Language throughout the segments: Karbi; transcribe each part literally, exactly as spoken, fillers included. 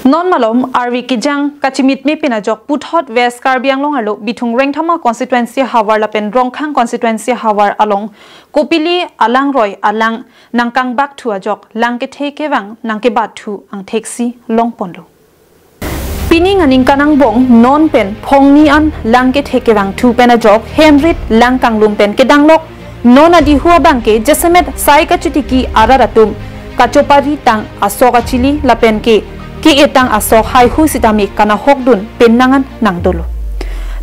Non malom arve kejang kachimitme pen ajok puthot West Karbi Anglong arlo Bithung Rengthama constituency havar lapen Rongkhang constituency havar along Kopili alangroi alang nangkangbakthu ajok lang kethe kevang nangkebatthu angthek si longponlo. Pining aningkan angbong non pen phongni an lang kethe kevangthu pen ajok hemrit lang kanglum pen kedanglok non adihu abangke jasemet sai kachotiki arat atum kachopari tang asok achili lapen ke ke-e tang asok haihui sitame kanahokdun penang an nangdolo.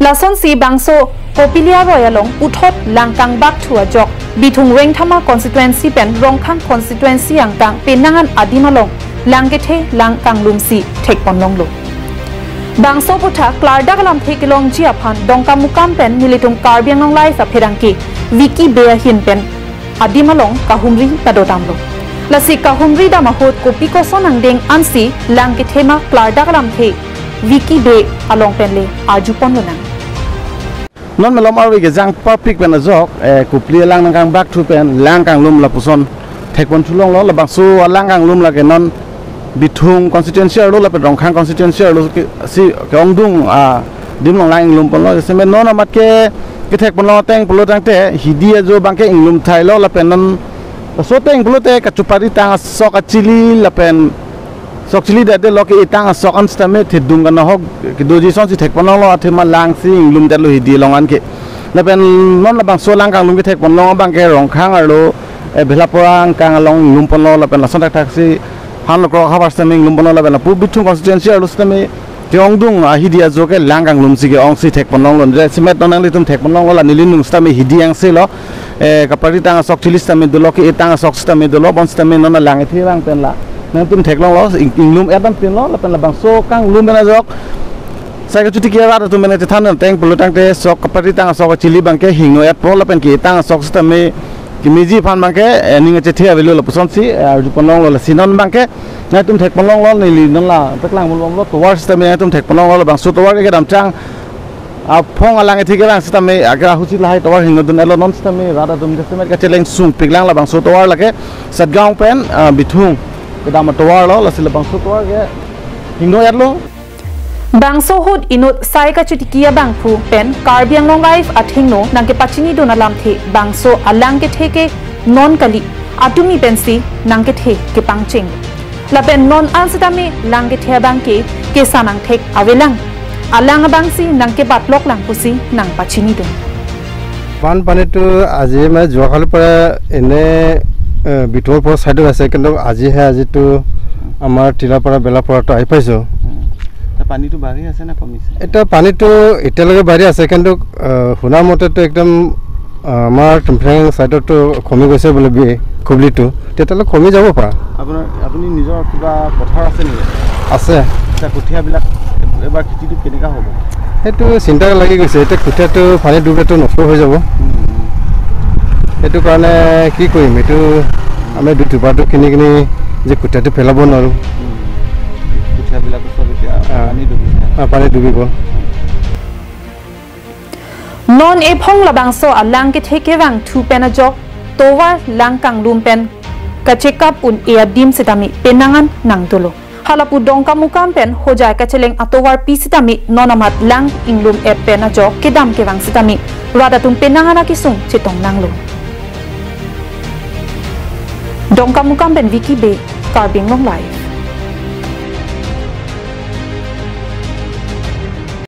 Lasonsi bangso Kopili aroi along puthot lang kangbakthu ajok Bithung Rengthama constituency pen Rongkhang constituency angkang penang an adim along lang kethe lang kanglumsi thekponlonglo. Bangso aphuthak klardak alamthe kelongji aphan Dongkamukam pen nelitum Karbi Anglong Live apherangke Vicky Bey ahin pen adim along kahumri padodamlo. Lasi kahumri dam ahut kopi koson angdeng ansi lang kethema klardak alamthe Vicky Bey along penle arjuponlonang. Non malom arve kejang parpik pen ajok, eh, Kopili alang nangkangbakthu pen lang kanglum lapuson thekponthulonglo, labangso alang kanglum lake non Bithung constituency arlo lapen Rongkhang constituency arlo ke, si ke-ongdung adim along lang inglumponlo. Jasemet non amat ke kethekponlong ateng pulo tangte hidi ajo abangke inglum thailo lapen non laso ateng pulote kachopari tang asok achili lapen sok chili dade lo ke-e tang asok an sitame thedung kanahok kedoji asonsi thekponlonglo, athema langsi inglumdetlo hidi along anke. Lapen non labangso lang kanglum kethekponlong abangke Rongkhang arlo, eh, Bhelapara angkang along inglumponlo lapen lason thakthaksi Hanlokrok havar sitame inglumponlo lapen lapu Bithung constituency arlo sitame ke-ongdung ahidi ajo ke lang kanglumsi ke-ongsi thekponlonglo. Jasemet non nanglitum thekponlonglo la neli nung sitame hidi angselo. Eh, kapari tang asok chili sitame dolo, ke-e tang asok sitame dolo, bonsitame non alang ethe vang pen la nangtum theklonglo, ing-, inglum et dampinlo, lapen labangso kanglum pen ajok sai kachotiki arat atum pen chethan ateng pulo tangte sok kapari tang asok chili abangke hingno etpo lapen ke-e tang asok sitame kemeji aphan abangke, eh, ning achethe avelo lapusonsi, eh, arjuponlonglo. Lasi non abangke nangtum thekponlonglo, neli non la paklang ponlonglo, tovar sitame nangtum thekponlonglo, labangso tovar ke kedamtang aphong alang ethe kevang sitame ake ahutsi lahai tovar hingnodun etlo, non sitame rat atum jasemet kacheleng sungpiklang. Labangso tovar lake Satgaon pen, ah, Bithung kedam atovarlo, lasi labangso tovar ke hingno etlo. Bangso ahut inut sai kachotiki abangphu pen Karbi Anglong Live athengno nangkepachinidun alamthe bangso alang kethe ke non kali, atumi pensi nangkethe kepangcheng. Lapen non an sitame lang kethe abangke kesan angthek avelang. Alang abangsi nangkebatloklang pusi nangpachinidun. বানপানীটো আজি মানে যোৱাকালিৰ পৰা এনে, এ, বিথুৰ পৰা ছাইডত আছে, কিন্তু আজিহে, আজিতো আমাৰ টিলাপাৰা, বেলাপাৰাতো আহি পাইছোঁ। উম। এতিয়া পানীটো বাঢ়ি আছে নে কমিছে? এতিয়া পানীটো এতিয়ালৈকে বাঢ়ি আছে, কিন্তু, এ, শুনা মতেতো একদম, এ, আমাৰ টিমফ্ৰেং ছাইডতো কমি গৈছে বোলে বি-, খুবলিটো। তেতিয়াহ'লে কমি যাব পাৰে। আপোনাৰ, আপুনি নিজৰ কিবা পথাৰ আছে নেকি? আছে। এতিয়া কঠীয়াবিলাক এবাৰ খেতিটো কেনেকুৱা হ'ব? সেইটো চিন্তা লাগি গৈছে। এতিয়া কঠীয়াটো পানী ডুবেতো নষ্ট হৈ যাব। উম, উম। সেইটো কাৰণে কি কৰিম? এইটো আমি দুই টিপাৰটো কিনি কিনি যে কঠীয়াটো পেলাব নোৱাৰোঁ। উম। কঠীয়াবিলাকো চব এতিয়া, আ, পানী ডুবিছে। আ, পানী ডুবিব। Non ephong labangso alang kethe kevangthu pen ajok tovar lang kanglum pen kachekap un-e adim sitame penang an nangdolo. Halapu Dongkamukam pen Hojai kacheleng atovarpi sitame non amat lang inglum et pen ajok kedam kevang sitame rat atum penang an akesung chetongnanglo. Dongkamukam pen Vicky Bey, Karbi Anglong Live.